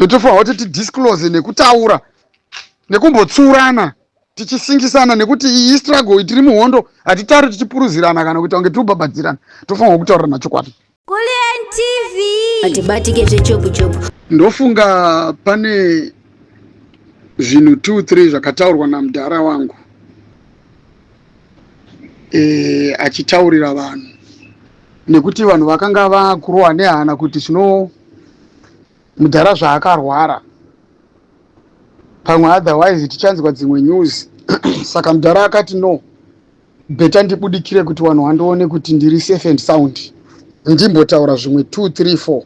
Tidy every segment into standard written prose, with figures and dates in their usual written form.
Totofanirwa kuti tidisclose nekutaura nekumbotsurana tichisingisana nekuti iyi struggle itiri muhondo, hatitauri tichipuruzirana kana kuita kunge tiri kubhabhadzirana. Tofanirwa kutaurirana chokwadi. Kulliant TV. Atibatike zvechopu chopu. Ndofunga pane zvinhu 2 3 zvakataurwa namudhara wangu achitaurira vanhu, nekuti vanhu vakanga vakurohwa nehana kuti zvino mudhara zvaakarwara pamwe otherwise tichanzwa dzimwe news. Saka mudhara akati no, better ndibudikire kuti vanhu vandione kuti ndiri safe and sound, ndimbotaura zvimwe 2 3 4,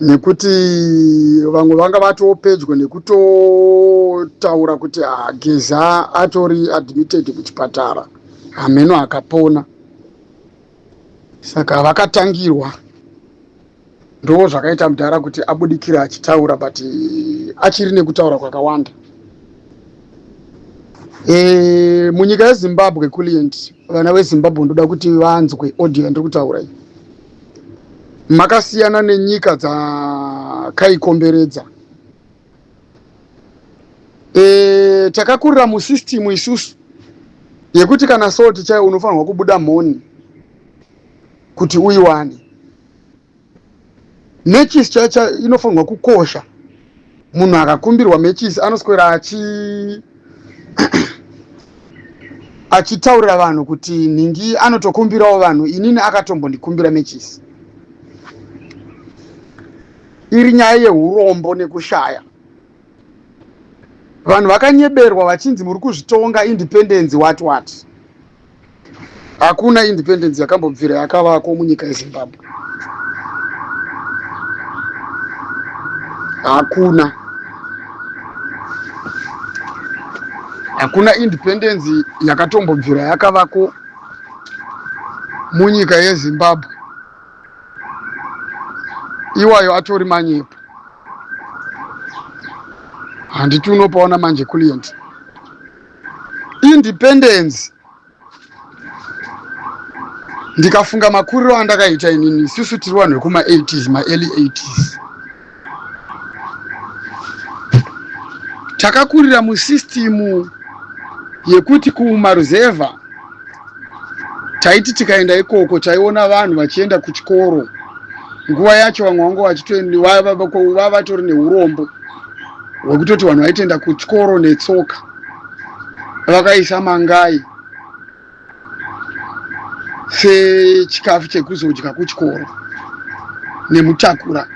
nekuti vamwe vanga vatoo pedyo nekutotaura kuti Geza atori admitted kuchipatara, hameno akapona. Saka vakatangirwa, ndo zvakaita mudhara kuti abudikire achitaura, but achiri nekutaura kwakawanda. Munyika yeZimbabwe, Kulliant, vana veZimbabwe, ndoda kuti vanzwe audio yandiri kutaura iyi. Makasiyana nenyika dzakaikomberedza. Takakurira musystem isusu yekuti kana salt chaiyo unofanirwa kubuda mhoni kuti uiwane. Mechisi chaicho inofanirwa kukosha. Munhu akakumbirwa mechisi anoswera achitaurira vanhu kuti nhingi anotokumbirawo vanhu, inini akatombondikumbira mechisi. Iri nyaya yeurombo nekushaya. Vanhu vakanyeberwa vachinzi muri kuzvitonga, independence, what what. Hakuna independence yakambobvira yakavako munyika yeZimbabwe, hakuna, hakuna independence yakatombobvira yakavako munyika yeZimbabwe. Iwayo atori manyepo, handiti? Unopaona manje, Kulliant, independence. Ndikafunga makuriro andakaita inini, isusu tiri vanhu vekuma-80s, maearly 80s, takakurira musystem yekuti kumaruzevha taiti tikaenda ikoko taiona vanhu vachienda kuchikoro. Nguva yacho vamwe vangu vachitova vatori neurombo hwekutoti vanhu vaitoenda kuchikoro netsoka, vakaisa mangai sechikafu chekuzodya kuchikoro nemutakura,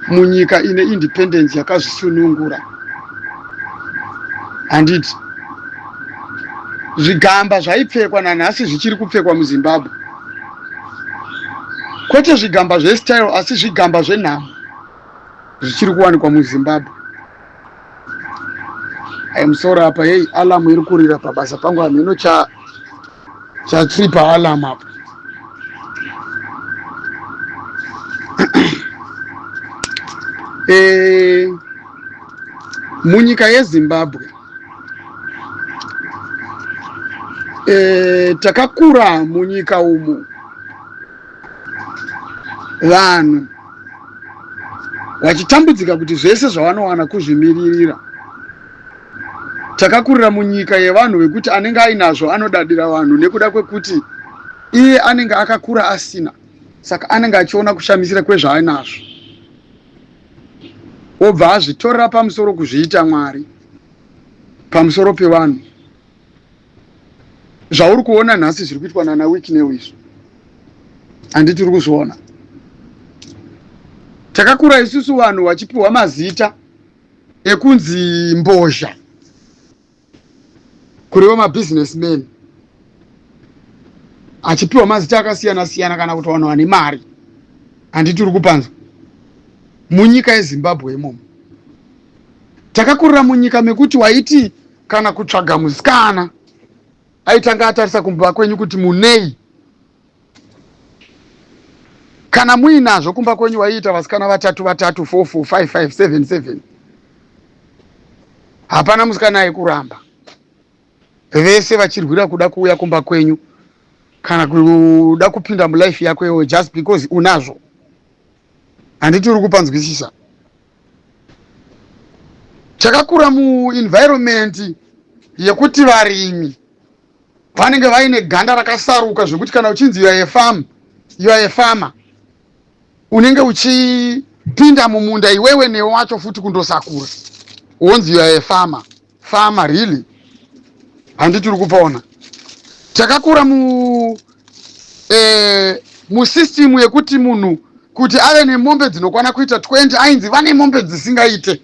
munyika ine independence yakazvisunungura, handiti? Zvigamba zvaipfekwa nanhasi zvichiri kupfekwa muZimbabwe, kwete zvigamba zvestyle, asi zvigamba zvenhamo zvichiri kuwanikwa muZimbabwe. Aimusoro apa, hei, alarm iri kurira pabasa pangu, hameno cha chatripa alarm apa. Munyika yeZimbabwe takakura munyika umu vanhu vachitambudzika kuti zvese zvavanowana kuzvimiririra. Takakurira munyika yevanhu vekuti anenge ainazvo anodadira vanhu nekuda kwekuti iye anenge akakura asina, saka anenge achiona kushamisira kwezvaainazvo, obva azvitorera pamusoro kuzviita Mwari pamusoro pevanhu. Zvauri kuona nhasi zviri kuitwa nana Wicknell izvo, handiti uri kuzviona? Takakura isusu vanhu vachipiwa mazita ekunzi mbozha, kureva mabusinessmen, achipiwa mazita akasiyana siyana, kana kuti vanhu vane mari, handiti uri kupanzwa? Munyika yeZimbabwe imomo takakurira munyika mekuti waiti kana kutsvaga musikana aitanga atarisa kumba kwenyu kuti munei. Kana muinazvo kumba kwenyu, waiita vasikana vatatu vatatu, 4 4 5 5 7 7, hapana musikana aikuramba, vese vachirwira kuda kuuya kumba kwenyu kana kuda kupinda mulife yako iwe, just because unazvo. Handiti uri kupanzwisisa? Takakura muenvironment yekuti varimi vanenge vaine ganda rakasaruka zvekuti kana uchinzi you are a farm, you are a farmer, unenge uchipinda mumunda iwewe newe wacho futi kundosakura, wonzi you are a farmer. Farmer, really? Handiti uri kupaona? Takakura mu musystem yekuti munhu kuti ave nemombe dzinokwana kuita 20 ainzi vane mombe dzisingaite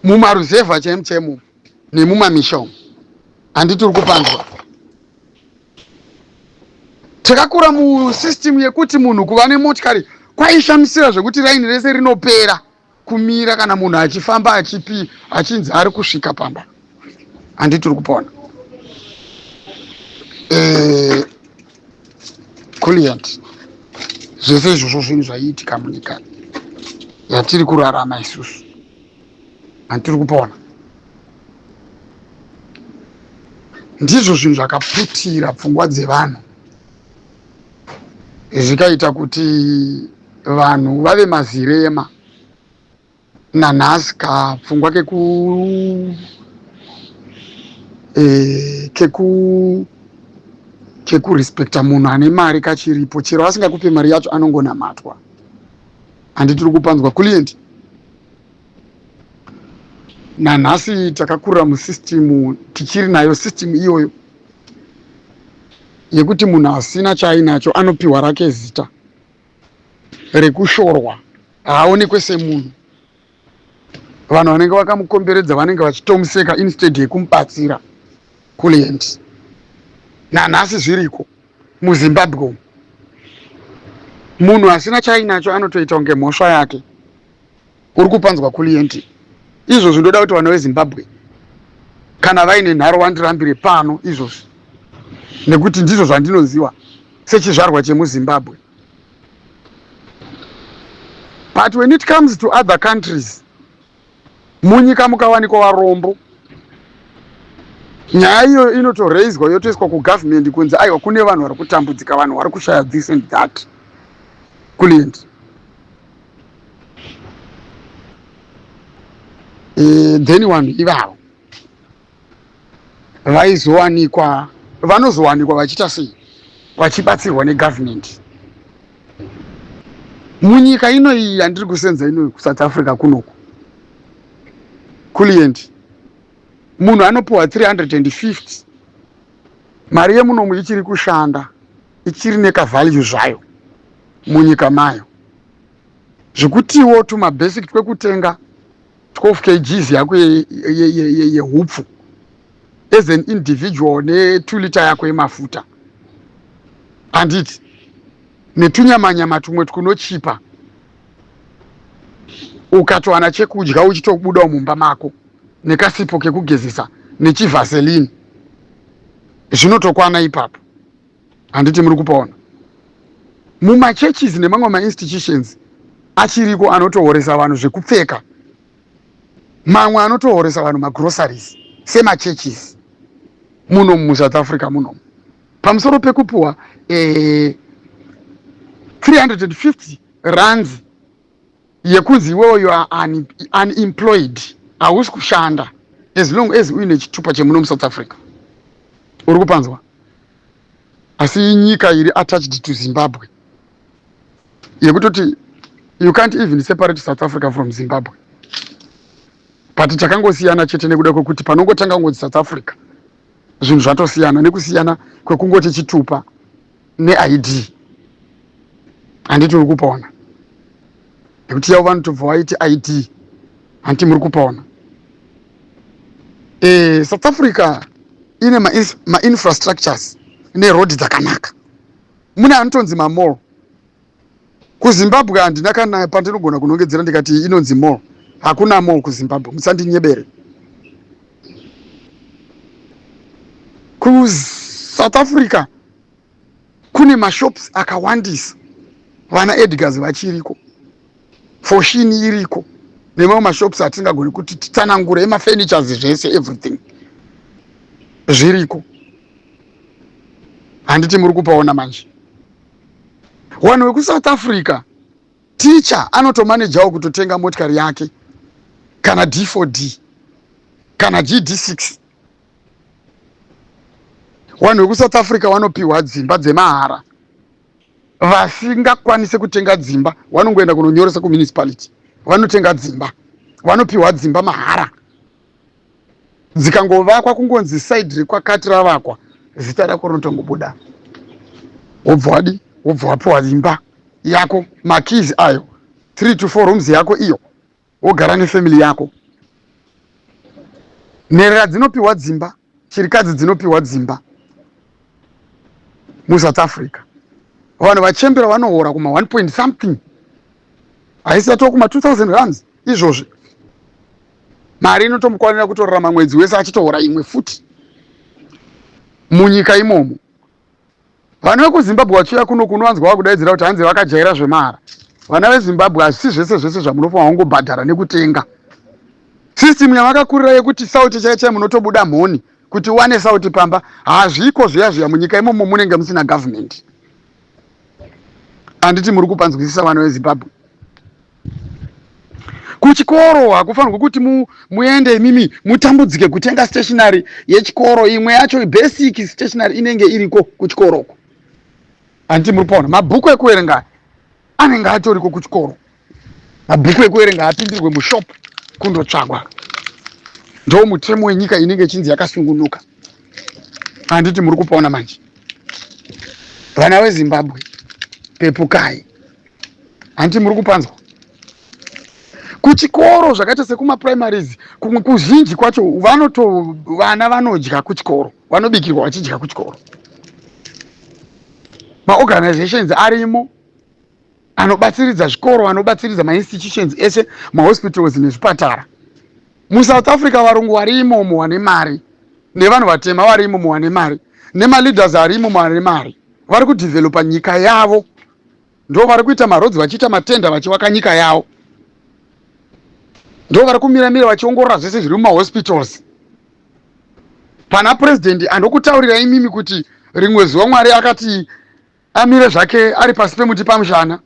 mumaruzevha chaimu chaimu nemumamisha umu. Handiti uri kupanzwa? Takakura musystem yekuti munhu kuva nemotikari kwaishamisira zvekuti raini rese rinopera kumira kana munhu achifamba achipi achinzi ari kusvika pamba. Handiti uri kupona, client? Zvese izvozvo zvinhu zvaiitika munyika yatiri kurarama isusu. Handitiri kupona? Ndizvo zvinhu zvakaputira pfungwa dzevanhu, zvikaita kuti vanhu vave mazirema nanhasi. Kapfungwa kekurespecta munhu ane mari kachiripo, chero asingakupe mari yacho anongonamatwa. Handitiri kupanzwa, client? Nanhasi takakurira musystem, tichiri nayo system iyoyo yekuti munhu asina chaainacho anopiwa rake zita rekushorwa, haaonekwe semunhu. Vanhu vanenge vakamukomberedza vanenge vachitomuseka instead yekumubatsira, client. Nanhasi zviriko muZimbabwe umu. Munhu asina chaainacho anotoita kunge mhosva yake. Uri kupanzwa, client? Izvozvi ndoda kuti vana veZimbabwe kana vaine nharo vandirambire pano izvozvi, nekuti ndizvo zvandinoziva sechizvarwa chemuZimbabwe. But when it comes to other countries, munyika mukawanikwa varombo, nyaya iyoyo inotoraiswa, yotoiswa kugovernment kunzi aiwa, kune vanhu vari kutambudzika, vanhu vari kushaya this and that, client. Then vanhu ivavo vaizowanikwa, vanozowanikwa vachiita sei? Vachibatsirwa negovernment. Munyika ino iyi yandiri kusenza inoyi, kuSouth Africa kunoku, client, munhu anopiwa 350. Mari yemunomu ichiri kushanda, ichiri nekavalue zvayo munyika mayo, zvekutiwo tumabasic twekutenga 12 kgs yako yehupfu as an individual ne2 liter yako yemafuta, handiti, netunyamanyama tumwe twunochipa, ukatowana chekudya uchitobudawo mumba mako nekasipo kekugezesa nechivaseline, zvinotokwana ipapo. Handiti muri kupaona? Mumachurches nemamwe mainstitutions achiriko anotohoresa vanhu zvekupfeka, mamwe anotohoresa vanhu magroceries semachurches muno muSouth Africa munomu, pamusoro pekupiwa 350 rands yekunzi iwewo you are unemployed, hausi kushanda, as long as uine chitupa chemuno muSouth Africa. Uri kupanzwa? Asi nyika iri attached to Zimbabwe yekutoti you can't even separate South Africa from Zimbabwe, but takangosiyana chete nekuda kwekuti panongotanga kungonzi South Africa zvinhu zvatosiyana, nekusiyana kwekungoti chitupa neID. Handiti uri kupaona? Nekuti yavo vanotobva vaiti ID. Handiti muri kupaona? South Africa ine mainfrastructures neroad dzakanaka, mune anotonzi mamall. KuZimbabwe handina kana pandinogona kunongedzera ndikati inonzi mall. Hakuna mall kuZimbabwe, musandinyebere. KuSouth Africa kune mashops akawandisa, vana Edgars vachiriko, Foschini iriko, nemamwe mashops atingagoni kuti titsanangure, emafurnitures, zvese, everything zviriko. Handiti muri kupaona manje? Vanhu vekuSouth Africa Ticha anotomanejawo kutotenga motikari yake kana D4D kana GD6. Vanhu vekuSouth Africa vanopiwa dzimba dzemahara. Vasingakwanise kutenga dzimba vanongoenda kunonyoresa kumunicipality, vanotenga dzimba, vanopiwa dzimba mahara. Dzikangovakwa kungonzi side rekwakati ravakwa, zita rako rinotongobuda, wobva wadi wobva wapiwa imba yako, makeys ayo, 3 to 4 rooms yako iyo, wogara nefamily yako. Nherera dzinopiwa dzimba, chirikadzi dzinopiwa dzimba muSouth Africa. Vanhu vachembera vanohora kuma 1 point something, haisi yatova kuma 2000 rands izvozvi. Mari inotomukwanira kutorarama mwedzi wese, achitohora imwe futi munyika imomo. Vana vekuZimbabwe vachiuya kuno, kunowanzwa vakudaidzira kuti hanzi vakajaira zvemahara. Vana veZimbabwe, hazvisi zvese zvese zvamunofanira kungobhadhara nekutenga. System yavakakurira yekuti sauti chai chai munotobuda mhoni kuti uwane sauti pamba, hazviko zviya zviya. Munyika imomo munenge musina government, handiti muri kupanzwisisa, vana veZimbabwe? Kuchikoro hakufanirwi kuti muende imimi mutambudzike kutenga stationary yechikoro. Imwe yacho basic stationary inenge iriko kuchikoroko, handiti muri kupaona? Mabhuku ekuverenga anenge atoriko kuchikoro. Mabhuku ekuverenga apindirwe mushop kundotsvagwa. Ndo mutemo wenyika inenge ichinzi yakasungunuka, handiti muri kupaona manje? Vana veZimbabwe, pepukai, handiti muri kupanzwa? Kuchikoro zvakaita sekumaprimaries, kumwe kuzhinji kwacho vanoto vana vanodya kuchikoro, vanobikirwa vachidya kuchikoro. Maorganizations arimo anobatsiridza zvikoro, anobatsiridza mainstitutions ese, mahospitals nezvipatara. MuSouth Africa varungu vari imomo vane mari, nevanhu vatema vari imomo vane mari, nemaleaders ari imomo vane mari, vari kudhivhelopa nyika yavo. Ndo vari kuita maroads, vachiita matender, vachivaka nyika yavo. Ndo vari kumiramira vachiongorora zvese zviri mumahospitals. Pana purezidendi andokutaurira imimi kuti rimwe zuva Mwari akati amire zvake ari pasi pemuti pamushana.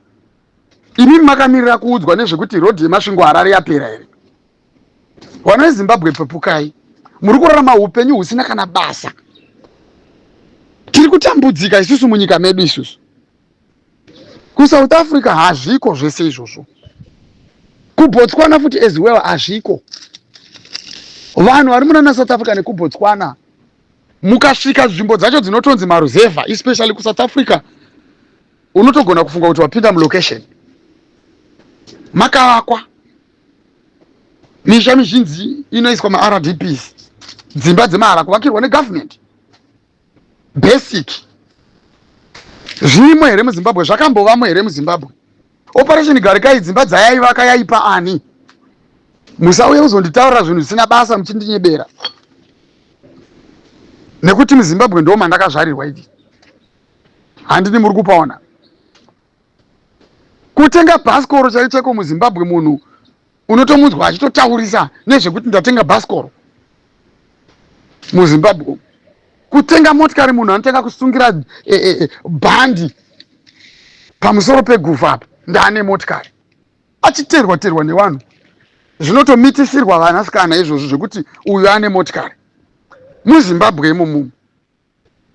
Imimi makamirira kuudzwa nezvekuti rodhi yeMasvingo Harare yapera here? Vana veZimbabwe, pepukai. Muri kurarama upenyu husina kana basa. Tiri kutambudzika isusu munyika medu isusu. KuSouth Africa hazviko zvese izvozvo. KuBotswana futi as well hazviko. Vanhu vari munana South Africa nekuBotswana, mukasvika nzvimbo dzacho dzinotonzi maruzevha, especially kuSouth Africa, unotogona kufunga kuti wapinda mulocation. Makavakwa misha mizhinji inoiswa maRDPs, dzimba dzemahara kuvakirwa negovernment, basic. Zvirimo here muZimbabwe? Zvakambovamo here muZimbabwe? Operation Garikai, dzimba dzayaivaka yaipa ani? Musauye kuzonditaurira zvinhu zvisina basa muchindinyebera, nekuti muZimbabwe ndo mandakazvarirwa idi, handini? Muri kupaona? Kutenga bhasikoro chai chaiko muZimbabwe, munhu unotomunzwa achitotaurisa nezvekuti ndatenga bhasikoro muZimbabwe. Kutenga motikari, munhu anotenga kusungira bhandi pamusoro peguva apa, ndaane motikari, achiterwa terwa nevanhu. Zvinotomitisirwa vanasikana izvozvo zvekuti uyu ane motikari muZimbabwe imomo.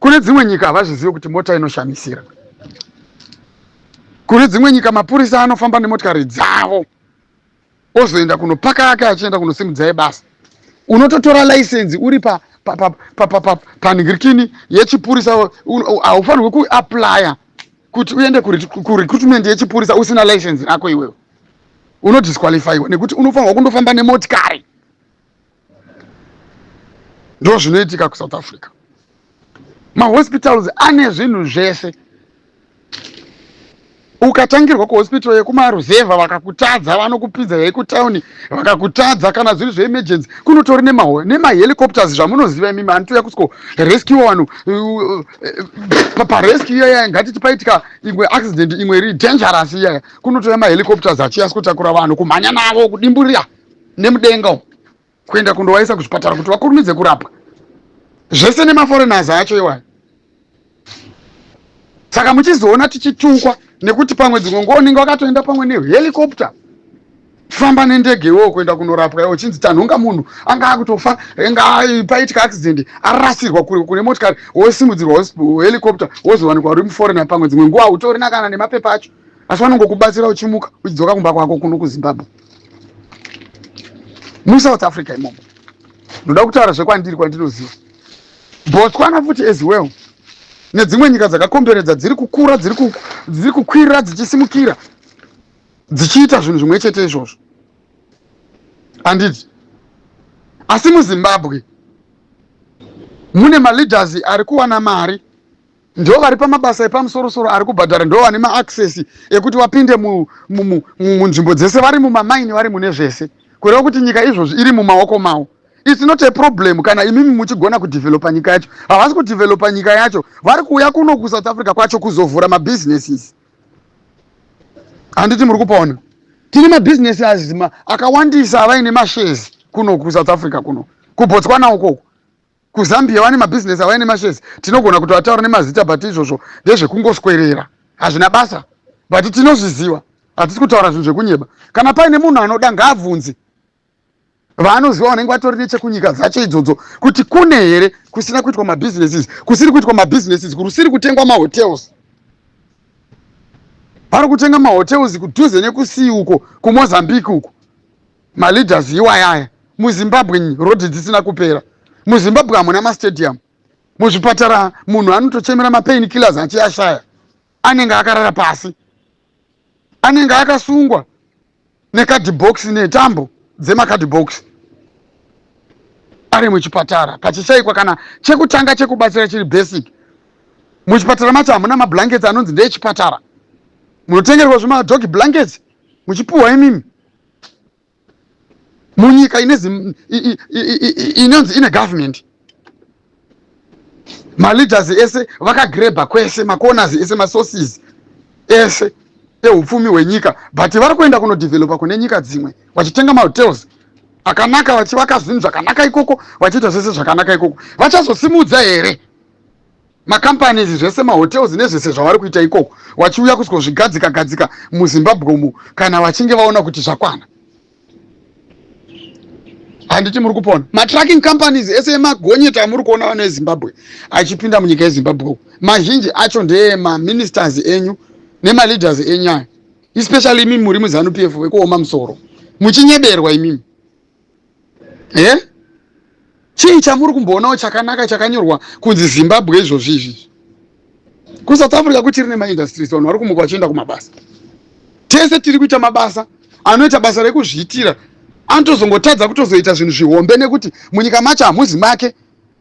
Kune dzimwe nyika havazvizivi kuti mota inoshamisira. Kune dzimwe nyika mapurisa anofamba nemotikari dzavo, ozoenda kunopaka yake achienda kunosimudza yebasa. Unototora license uri panhingirikini yechipurisa. Haufanirwi kuapplya kuti uende kurecruitment yechipurisa usina license rako iwewe. Unodisqualifyiwa nekuti unofanirwa kundofamba nemotikari. Ndo zvinoitika kuSouth Africa. Mahospitals ane zvinhu zvese. Ukatangirwa kuhospital yekumaruzevha, vakakutadza, vanokupinza yekutauni. Vakakutadza, kana zviri zveemergency, kunotori nemahelicopters zvamunoziva imimi, anotouya kusiko rescue vanhu parescue iyaya. Ngatiti paitika imwe accident, imwe iri dangerous iyaya, kunotouya mahelicopters achiya kutakura vanhu, kumhanya navo, kudimburira nemudenga umu, kuenda kundovaisa kuzvipatara kuti vakurumidze kurapwa, zvese nemaforeigners acho iwayo. Saka muchizoona tichitukwa nekuti pamwe dzimwe nguva unenge wakatoenda pamwe nehelicopter, famba nendege iwewo kuenda kunorapwa iwe, uchinzi tanhonga munhu anga akutofa, anga paitika accident, arasirwa kure kune motikari, wosimudzirwa helicopter, wozowanikwa uri muforeigner. Pamwe dzimwe nguva hautorina kana nemapepa acho, asi vanongokubatsira uchimuka uchidzoka kumba kwako kuno kuZimbabwe. MuSouth Africa imomo, ndoda kutaura zvekwandiri, kwandinoziva, Botswana futi as well nedzimwe nyika dzakakomberedza dziri kukura, dziri kukwirira, dzichisimukira, dzichiita zvinhu zvimwe chete izvozvo, handiti? Asi muZimbabwe mune maleaders ari kuwana mari, ndo vari pamabasa epamusorosoro, ari kubhadhara, ndo vane maaccess ekuti vapinde munzvimbo dzese, vari mumamaini, vari mune zvese, kureva kuti nyika izvozvi iri mumaoko mavo. It's not a problem kana imimi muchigona kudevelopa nyika yacho. Havasi kudevelopa nyika yacho, vari kuuya kuno kuSouth Africa kwacho kuzovhura mabusinesses, handiti muri kupaona? Tine mabhizinesi azima akawandisa avaine mashares kuno kuSouth Africa, kuno kuBotswana, ukoko kuZambia vane mabhizinesi avaine mashares. Tinogona kutoataura nemazita, but izvozvo ndezvekungoswerera, hazvina basa, but tinozviziva. Hatisi kutaura zvinhu zvekunyeba. Kana paine munhu anoda, ngaabvunze vaanoziva vanenge vatori nechekunyika dzacho idzodzo kuti kune here kusina kuitwa mabusinesses, kusiri kuitwa mabusinesses, kusiri kutengwa mahotels. Vari kutenga mahotels kudhuze nekusii uko kuMozambique uko, maleaders iwayaya. MuZimbabwe rodhi dzisina kupera, muZimbabwe hamuna mastadium, muzvipatara munhu anotochemera mapain killers achiashaya, anenge akarara pasi, anenge akasungwa nekadhibox netambo dzemakadhibox, ari muchipatara, pachishayikwa kana chekutanga chekubatsira chiri basic. Muchipatara macho hamuna mablankets anonzi ndeechipatara, munotengerwa zvimadog blankets muchipuhwa imimi, munyika inonzi ine government. Maleaders ese vakagrabha kwese, macorners ese, masources ese eupfumi hwenyika, but vari kuenda kunodevelopa kune nyika dzimwe, vachitenga mahotels akanaka, vachivaka zvinhu zvakanaka ikoko, vachiita zvese zvakanaka ikoko. Vachazosimudza here macompanies zvese, mahotels nezvese zvavari kuita ikoko, vachiuya kuzozvigadzika gadzika muZimbabwe umu kana vachinge vaona kuti zvakwana? Handiti muri kupona? Matrucking companies ese emagonyeti amuri kuona vano eZimbabwe achipinda munyika yeZimbabwe, mazhinji acho ndeemaministers enyu nemaleaders enyu aya, especially imimi muri muZANU PF vekuoma musoro muchinyeberwa imimi. E chii chamuri kumboonawo chakanaka chakanyorwa kunzi Zimbabwe izvozvi izvizvi? KuSouth Africa kuchiri nemaindustries, vanhu vari kumuka vachienda kumabasa. Tese tiri kuita mabasa, anoita basa rekuzviitira anotozongotadza kutozoita zvinhu zvihombe nekuti munyika macho hamuzi make.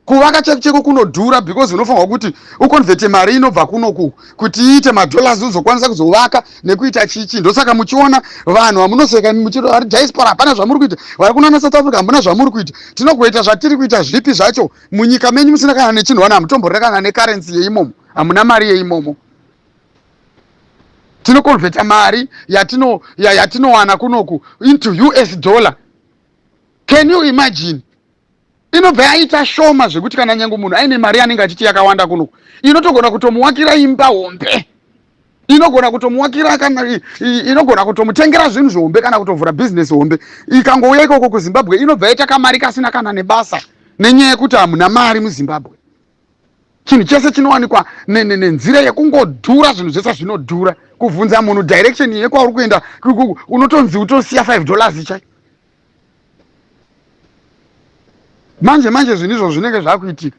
Kuvaka cheko cheko kunodhura because unofanirwa kuti uconverte mari inobva kunoku kuti iite madollars, uzokwanisa kuzovaka nekuita chichi. Ndosaka muchiona vanhu vamunoseka muchiri diaspora, hapana zvamuri kuita. Vari kunana South Africa, hamuna zvamuri kuita. Tinogoita zvatiri kuita zvipi zvacho munyika menyu musina kana nechinhu? Vana hamutomborina kana necurrency yeimomo, hamuna mari yeimomo. Tinoconverta mari yatinowana kunoku into US dollar. Can you imagine? Inobva yaita shoma zvekuti kana nyange munhu aine mari anenge achiti yakawanda kunoku, inotogona kutomuwakira imba hombe, inogona kutomuwakira kana inogona kutomutengera zvinhu zvihombe kana kutovhura bhizinesi hombe, ikangouya ikoko kuZimbabwe inobva yaita kamari kasina kana nebasa, nenyaya yekuti hamuna mari muZimbabwe. Chinhu chese chinowanikwa nenzira yekungodhura, zvinhu zvese zvinodhura. Kuvhunza munhu direction yekwauri kuenda, unotonzi utosiya $5 chai. Manje manje zvinhu izvo zvinenge zvakuitika,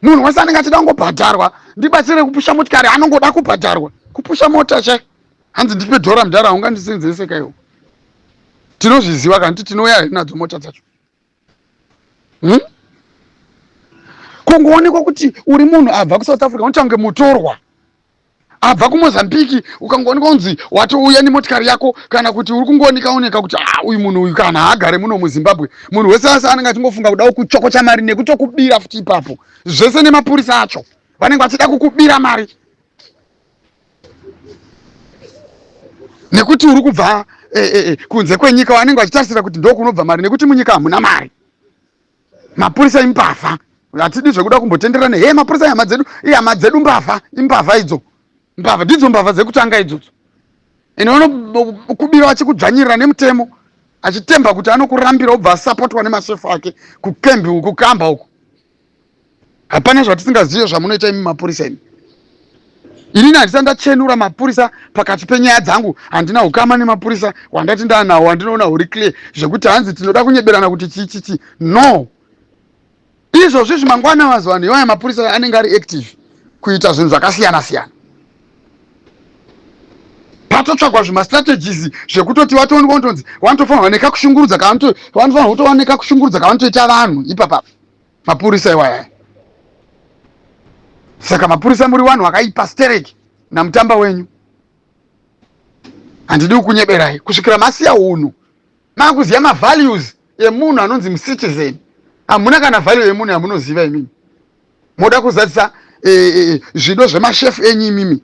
munhu wese anenge achida kungobhadharwa. Ndibatsire kupusha motikari, anongoda kubhadharwa kupusha mota chai, hanzi ndipe dhora. Mudhara, haungandisenzese kaiwo, tinozviziva kanti tinouya here nadzo mota dzacho, Kungoonekwa kuti uri munhu abva kuSouth Africa, unoita kunge mutorwa abva kuMozambique. Ukangoonekwa kunzi watouya nemotikari yako, kana kuti uri kungooneka oneka kuti, ah, uyu munhu uyu kana haagare muno muZimbabwe, munhu wese ase anenge achingofunga kuda kuchokocha mari nekutokubira futi ipapo, zvese nemapurisa acho vanenge vachida kukubira mari nekuti uri kubva kunze kwenyika. Vanenge vachitarisira kuti ndokunobva mari nekuti munyika hamuna mari. Mapurisa imbavha, hatidi zvekuda kumbotenderana. He, mapurisa ihama dzedu, ihama dzedu, mbavha, imbavha idzo. Mbavha ndidzo mbavha dzekutanga idzodzo. Ende vanokubira vachikudzvanyirira nemutemo achitemba kuti anokurambira obva asapotwa nemashefu ake kukembi uku kukamba uku. Hapana zvatisingazive zvamunoita imi mapurisa imi. Inini handisati ndachenura mapurisa pakati penyaya dzangu, handina ukama nemapurisa wandati ndaanawo wandinoona huri clear zvekuti hanzi tinoda kunyeberana kuti chii chii chii. No. Izvozvi izvi mangwana mazuva ano iwaya mapurisa anenge ari active kuita zvinhu zvakasiyana siyana. Patotsvagwa zvimastrategies zvekutoti vatoonekwa kutonzi vanotofanirwa nekakushungurudza kavanofanirwa kutova nekakushungurudza kavanotoita vanhu ipapapa mapurisa iwaya. Saka mapurisa muri vanhu vakaipa stereki namutamba wenyu. Handidi kukunyeberai kusvikira masiya unhu makuziva mavalues emunhu anonzi mucitizen. Hamuna kana value yemunhu yamunoziva imimi. Moda kuzadzisa zvido zvemashefu enyu imimi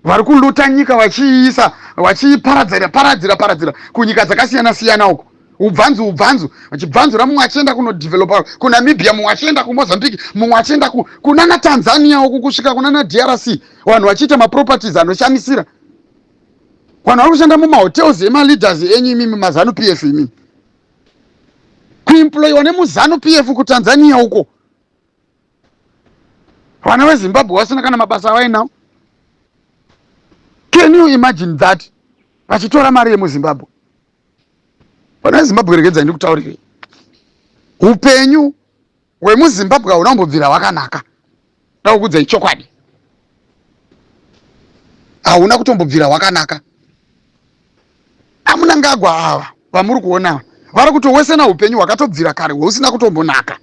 vari kuluta nyika vachiisa vachiiparadzira paradzira paradzira kunyika dzakasiyana siyana uko ubvanzu ubvanzu vachibvanzura mumwe achienda kunodevelopa kuNamibia, mumwe achienda kuMozambique, mumwe achienda kunana Tanzania uku kusvika kunana DRC, vanhu vachiita maproperties anoshamisira. Vanhu vari kushanda mumahotels emaleaders enyu imimi maZanu PF imimi, kuemployiwa nemuZanu PF kuTanzania uko, vana veZimbabwe vasina kana mabasa avainawo. Can you imagine that? Vachitora mari yemuZimbabwe. Vana veZimbabwe, regedzai ndikutaurirei, upenyu hwemuZimbabwe hauna kumbobvira hwakanaka. Ndakukudzai chokwadi, hauna kutombobvira hwakanaka. Amunangagwa ava vamuri kuona vari kutowesena upenyu hwakatobvira kare husina kutombonaka.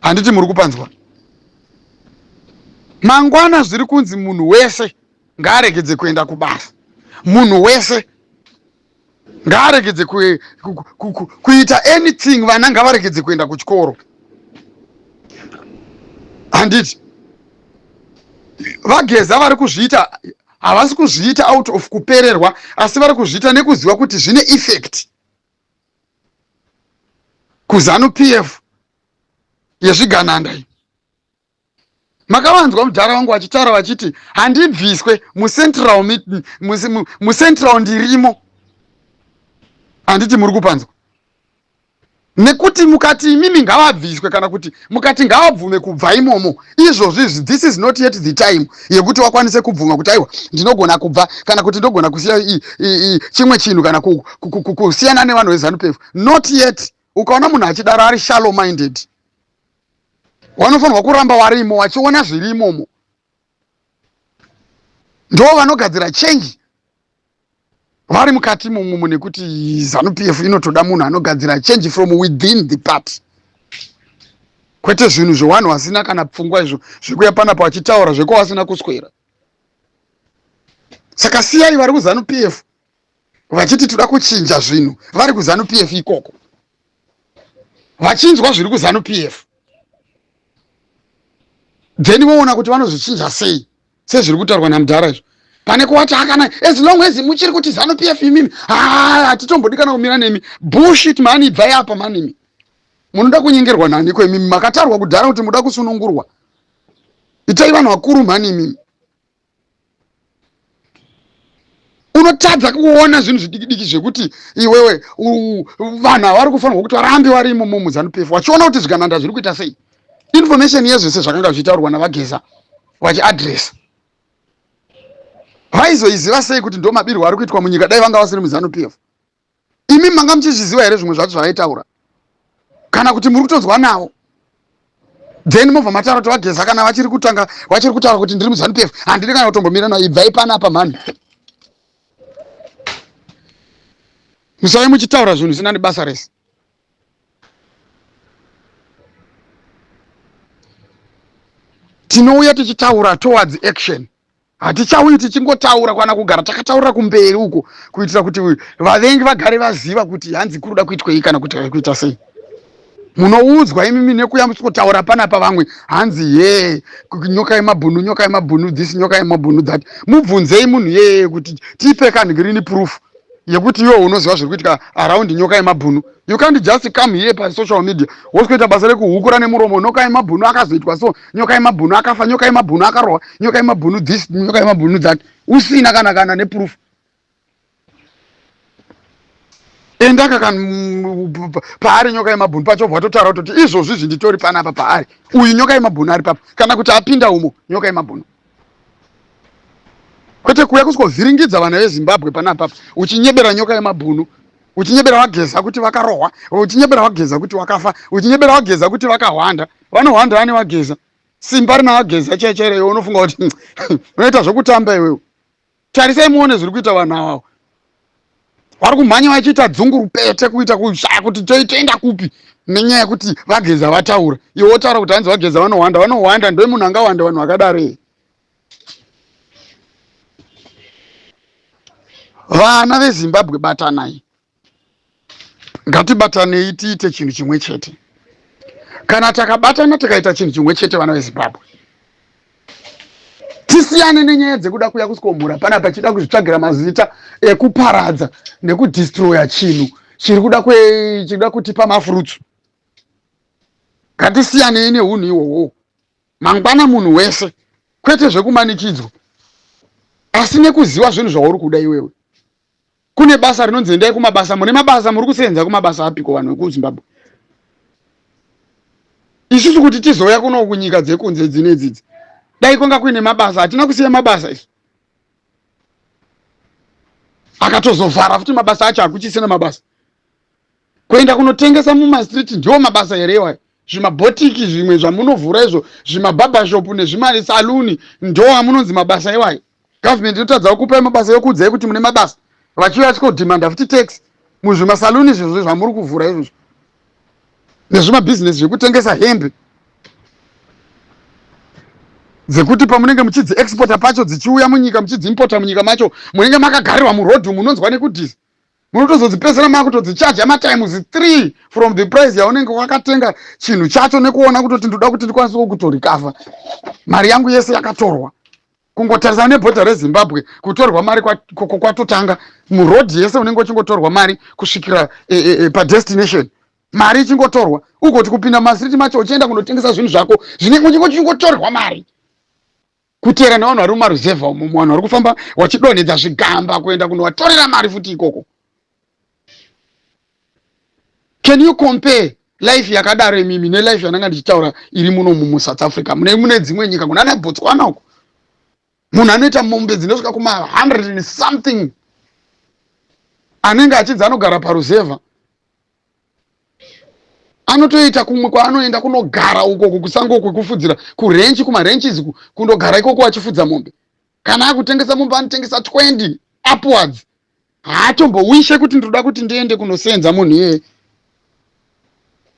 Handiti muri kupanzwa? Mangwana zviri kunzi munhu wese ngaaregedze kuenda kubasa, munhu wese ngaaregedze kuita anything, vana ngavaregedze kuenda kuchikoro. Handiti vaGeza vari kuzviita? Havasi kuzviita out of kupererwa, asi vari kuzviita nekuziva kuti zvine effect kuZanu PF yezvigananda iyi. Makavanzwa mudhara wangu vachitaura vachiti handibviswe mucentral, mucentral ndirimo. Handiti muri kupanzwa? Nekuti mukati imimi ngavabviswe kana kuti mukati ngavabvume kubva imomo, izvozvi izvi this is not yet the time yekuti wakwanise kubvuma kuti aiwa ndinogona kubva kana kuti ndogona kusiya chimwe chinhu kana kusiyana nevanhu veZanu PF. Not yet. Ukaona munhu achidaro ari shallow minded. Wanofanirwa kuramba warimo wachiona zviri imomo, ndo vanogadzira change vari mukati imomo, nekuti ZANU PF inotoda munhu anogadzira change from within the party, kwete zvinhu zvevanhu vasina kana pfungwa izvo zvekuya panapa vachitaura zvekwa vasina kuswera. Saka siyai vari kuZANU PF vachiti toda kuchinja zvinhu vari kuZANU PF ikoko, vachinzwa zviri kuZANU PF, then voona kuti vanozvichinja sei sezviri kutaurwa namudhara izvo, pane kuwati akana as long as muchiri kuti ZANU PF imimi, hatitombodi kana kumira nemi. Bullshit mani, ibvai apa manimi. Munoda kunyengerwa naniko imimi? Makatarwa kudhara kuti muda kusunungurwa. Itai vanhu vakuru mhani imimi. Unotadza kuona zvinhu zvidiki diki zvekuti iwewe vanhu havari kufanirwa kuti varambe vari imomo muZANU PF vachiona kuti zvigananda zviri kuita sei. Information yezvese zvakanga zvichitaurwa navaGeza vachiadresa, vaizoiziva sei kuti ndo mabirwo ari kuitwa munyika dai vanga vasiri muZANU PF? Imi manga muchizviziva here zvimwe zvacho zvavaitaura, kana kuti muri kutonzwa navo then mobva mataura kuti vaGeza kana vachiri kutanga vachiri kutaura kuti ndiri muZANU PF, handidi kana kutombomira nayo? Ibvai panapa mhani, musave muchitaura zvinhu zvisina nebasa rese. Tinouya tichitaura towards action, hatichauyi tichingotaura kana kugara takataurira kumberi uko kuitira kuti vavengi vagare vaziva kuti hanzi kuruda kuitwei kana kuti kuita sei. Munoudzwa imimi nekuya muchikotaura panapa vamwe hanzi ye nyoka yemabhunu, nyoka yemabhunu this, nyoka yemabhunu that. Mubvunzei munhu yeye kuti tipe kanhirini proof. Yekuti iwe unoziva zviri kuitika around Nyoka Yemabhunu. You can't just come here pasocial media wosikuita basa rekuhukura nemuromo, Nyoka Yemabhunu akazoitwa so, Nyoka Yemabhunu akafa, Nyoka Yemabhunu akarohwa, Nyoka Yemabhunu this, Nyoka Yemabhunu that, usina kana neproof. Endaka kan paari Nyoka Yemabhunu pacho, bva watotaura kutoti izvozvi izvi nditori panapa paari uyu Nyoka Yemabhunu ari papa, kana kuti apinda umo Nyoka Yemabhunu, kwete kuuya kusvovhiringidza vana veZimbabwe panapapa uchinyebera Nyoka Yemabhunu, uchinyebera vaGeza kuti vakarohwa, uchinyebera vaGeza kuti wakafa, uchinyebera vaGeza kuti vakahwanda. Vanohwanda ane vaGeza? Simba rina vaGeza chaichairo, iwe unofunga kuti unoita zvokutamba iwewe? Tarisai muone zviri kuita vanhu avavo. Vari kumhanya vachiita dzungurupete, kuita kushaya kuti toenda kupi nenyaya yekuti vaGeza vataura. Iwe wotaura kuti hanzi vaGeza vanohwanda. Vanohwanda ndo munhu angawanda vanhu vakadaro here? Vana veZimbabwe, batanai, ngatibatanei tiite chinhu chimwe chete. Kana takabatana tikaita chinhu chimwe chete, vana veZimbabwe, tisiyane nenyaya dzekuda kuya kuskomhura pana pachida kuzvitsvagira mazita ekuparadza nekudestroya chinhu chiri kuda chiri kutipa mafruits. Ngatisiyanei neunhu ihwohwo. Mangwana munhu wese, kwete zvekumanikidzwa, asi nekuziva zvinhu zvauri kuda iwewe. Kune basa rinonzi endai kumabasa, mune mabasa, muri kusenza kumabasa apiko, vanhu vekuZimbabwe? Isusu kuti tizouya kuno kunyika dzekunze dzine dzidzi, dai kwanga kuine mabasa, hatina kusiya mabasa isu. Akatozovhara futi mabasa acho, hakuchisina mabasa. Kuenda kunotengesa mumastreet ndiwo mabasa here iwayo? Zvimabhotiki zvimwe zvamunovhura izvo, zvimabhabhashop nezvimasaluni, ndo amunonzi mabasa iwayo? Government inotadza kukupai mabasa, yokuudzai kuti mune mabasa, vachiuya vachikodhimanda futi tax muzvimasaluni izvozvo zvamuri kuvhura izvozvo, nezvimabhizinesi zvekutengesa hembe dzekuti pamunenge muchidziexporta pacho dzichiuya munyika, muchidziimpota munyika macho, munenge makagarirwa murodhi, munonzwa nekudhisa, munotozodzipedzera makutodzichaja matimes 3 from the price yaunenge wakatenga chinhu chacho, nekuona kutoti ndoda kuti ndikwanise kutorikavha mari yangu yese yakatorwa. Kungotarisa nebhodha reZimbabwe, kutorwa mari kwatotanga murodhi yese, unenge uchingotorwa mari kusvikira padestination, mari ichingotorwa. Ugoti kupinda mumastreet macho uchienda kunotengesa zvinhu zvako, zvinenge uchingotorwa mari, kuteera nevanhu vari mumaruzevha umo, vanhu vari kufamba vachidonhedza zvigamba kuenda kunovatorera mari futi ikoko. Can you compare life yakadaro imimi nelife yandanga ndichitaura iri muno muSouth Africa, mune dzimwe nyika kunana Botswana uko? Munhu anoita mombe dzinosvika kuma 100 and something, anenge achinzi anogara paruzevha, anotoita kumwe kwaanoenda kunogara uko kusango kwekufudzira, kuranch, kumaranches, kundogara ikoko achifudza mombe. Kana akutengesa mombe, anotengesa 20 upwards. Haatombowishe kuti ndinoda kuti ndiende kunosenza munhu iyeye,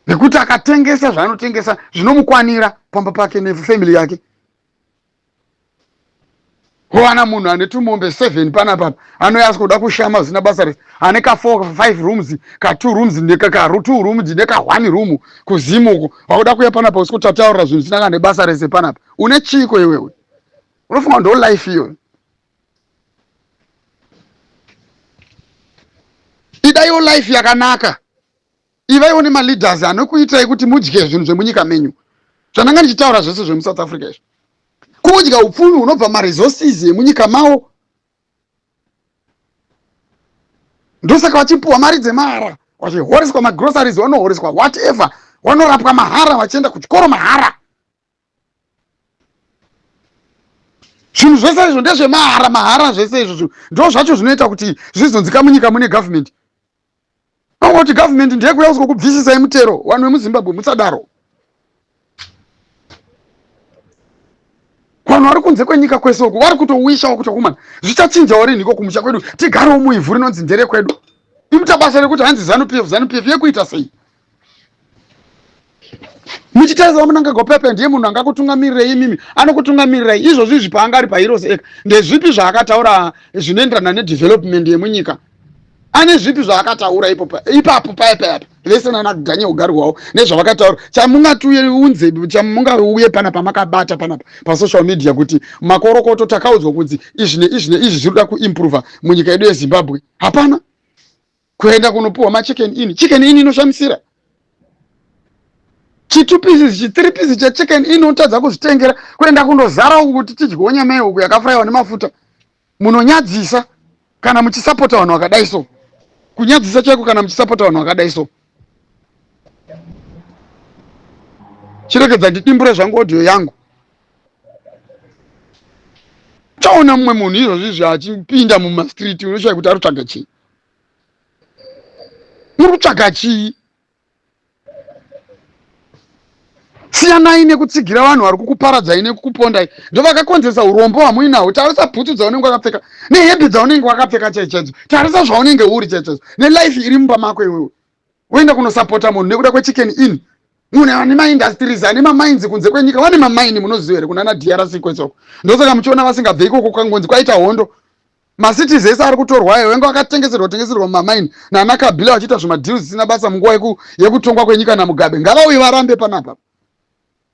nekuti akatengesa zvaanotengesa zvinomukwanira pamba pake nefamily yake. Kuwana munhu ane tumombe 7 panapa, anouya asi kuda kushama zvisina basa rese, ane ka 4 5 rooms, ka 2 rooms, neka 2 rooms, neka 1 room kuZimu uko, wakuda kuuya panapa usi kutataurira zvinhu zvisina kana nebasa rese panapa. Une chiko iwewe? Unofunga ndo life iyoyo? Idaiwo life yakanaka, ivaiwo nemaleaders anokuitai kuti mudye zvinhu zvemunyika menyu. Zvandanga ndichitaura zvese zvemuSouth Africa izvi, kudya upfumi hunobva maresources emunyika mavo. Ndosaka vachipuwa mari dzemahara, vachihoreswa magroceries, vanohoreswa whatever, vanorapwa mahara, vachienda kuchikoro mahara. Zvinhu zvese izvo ndezvemahara mahara. Zvese izvozvo ndo zvacho zvinoita kuti zvizonzika munyika mune government. Angoti government ndeyekuya kuzokubvisisai mutero. Vanhu vemuZimbabwe, musadaro. Vanhu vari kunze kwenyika kwese uku vari kutowishawo kuti akomana, zvichachinjawo rinhiko kumusha kwedu, tigarewo muivhu rinonzi nderekwedu? Imuta basa rekuti hanzi ZANU PF, ZANU PF yekuita sei? Muchitarisa vaMnangagwa pepe, ndiye munhu angakutungamirirei imimi? Anokutungamirirai izvozvi izvi paanga ari paHeroes Acre, ndezvipi zvaakataura zvinoenderana nedevelopment yemunyika? Ane zvipi zvaakataura ipapo paya payapa vese nana Daniel Garwawo nezvavakataura? Chamungatiuye unze, chamungauye panapa makabata panapa pasocial media kuti makorokoto, takaudzwa kunzi izvi neizvi neizvi zviri kuda kuimprova munyika yedu yeZimbabwe, hapana. Kuenda kunopuhwa machicken in. Chicken in inoshamisira. Chi2 pieces, chi3 pieces chechicken in unotadza kuzvitengera kuenda kundozara uku kuti tidyewo nyama yehuku yakafurayiwa nemafuta. Munonyadzisa kana muchisapota vanhu vakadai so. Kunyadzisa chaiko kana muchisapota vanhu vakadai so. Chiregedza ndidimbure zvangu audio yangu. Chaona mumwe munhu izvozvi izvi achipinda mumastreet unoshaya kuti ari kutsvaga chii. Muri kutsvaga chii? Siyanai nekutsigira vanhu vari kukuparadzai nekukupondai. Ndovakakonzeresa urombo hwamuinahwo. Tarisa bhutsu dzaunenge wakapfeka nehembe dzaunenge wakapfeka chaichaidzo. Tarisa zvaunenge uri chaichaidzo nelife iri mumba mako iwewe. Woenda kunosapota munhu nekuda kwechicken in. Munhu ane maindustries ane mamainzi kunze kwenyika vane mamaini munoziva here kunana DRC kwesoko. Ndosaka muchiona vasingabve ikoko kangonzi kwaita hondo. Macities ese ari kutorwa ayo vanga vakatengeserwa tengeserwa mumamaini nana Kabila vachiita zvimadeals zvisina basa munguva yekutongwa kwenyika naMugabe. Ngavauye varambe panapa.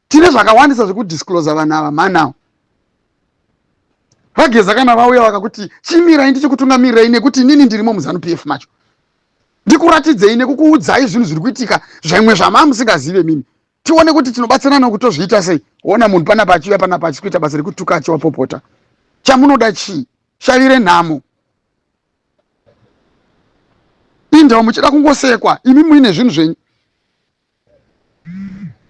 Tine zvakawandisa zvekudisclose vanhu ava manawo. Vageza kana vauya vakakuti chimirai ndichikutungamirirai nekuti inini ndirimo muZanu PF macho. Ndikuratidzei nekukuudzai zvinhu zviri kuitika zvimwe zvamamusingazive mimi. Tione kuti tinobatsirana kutozviita sei. Ona munhu panapa achiuya panapa achikuita basa rekutuka achiwapopota. Chamunoda chii? Shavi renhamo. Indawo muchida kungosekwa imi muine zvinhu zvenyu.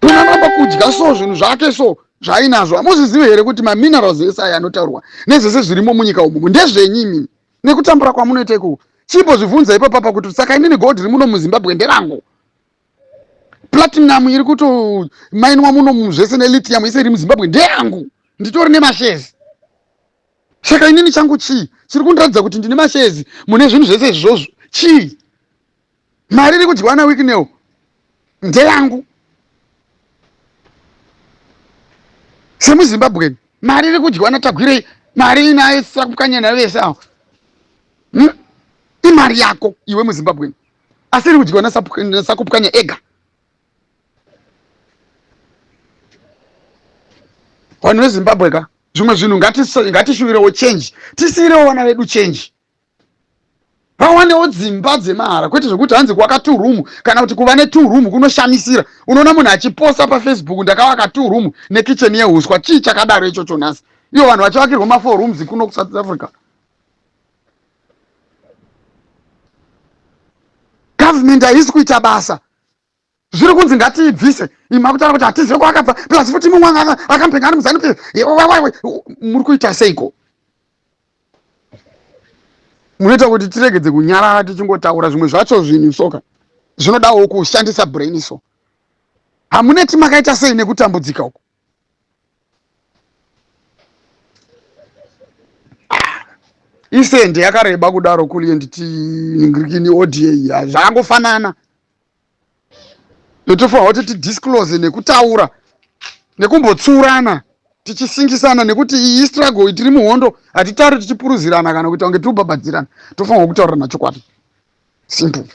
Unoramba kudya so zvinhu zvake so zvaainazvo. Hamuzvizivi here kuti maminerals ese aya anotaurwa nezvese zvirimo munyika umu ndezvenyu imimi nekutambura kwamunoita ikoko. Chimbozvibvunza ipapapa kuti saka inini gold riri muno muZimbabwe nderangu. Platinum iri kutomainwa muno zvese nelithium ese iri muZimbabwe ndeyangu. Nditori nemashares. Saka inini changu chii chiri kundiratidza kuti ndine mashares mune zvinhu zvese izvozvo chii? Mari iri kudyiwa naWicknell ndeyangu semuZimbabwean. Mari iri kudyiwa naTagwirei, mari inaye Sakupwanya navese avo Imari yako iwe muZimbabwean, asi iri kudyiwa naSakupwanya ega. Vanhu veZimbabwe ka, zvimwe zvinhu ngatishuvirewo change, tisiirewo vana vedu change. Vawanewo dzimba dzemahara kwete zvekuti hanzi kuwaka two room kana kuti kuva netwo room kunoshamisira. Unoona munhu achiposta paFacebook ndakavaka two room nekitchen yehuswa. Chii chakadaro ichocho nhasi? Ivo vanhu vachivakirwa ma four rooms kuno kuSouth Africa. Government haisi kuita basa. Zviri kunzi ngatiibvise. Imi makutaura kuti hatizive kwaakabva plus futi mumwe akampenga ari muZanu PF. Muri kuita seiko? Munoita kuti tiregedze kunyarara tichingotaura zvimwe zvacho zvinhu soka zvinodawo kushandisa brain so. Hamuneti makaita sei nekutambudzika uko? Isende yakareba kudaro kulient tingirikini ODA zvakangofanana. Totofanirwa kuti tidisclose nekutaura nekumbotsurana tichisingisana nekuti iyi struggle tiri muhondo hatitauri tichipuruzirana kana kuita kunge tiri kubhabhadzirana. Tofanirwa kutaurirana chokwadi. Simple.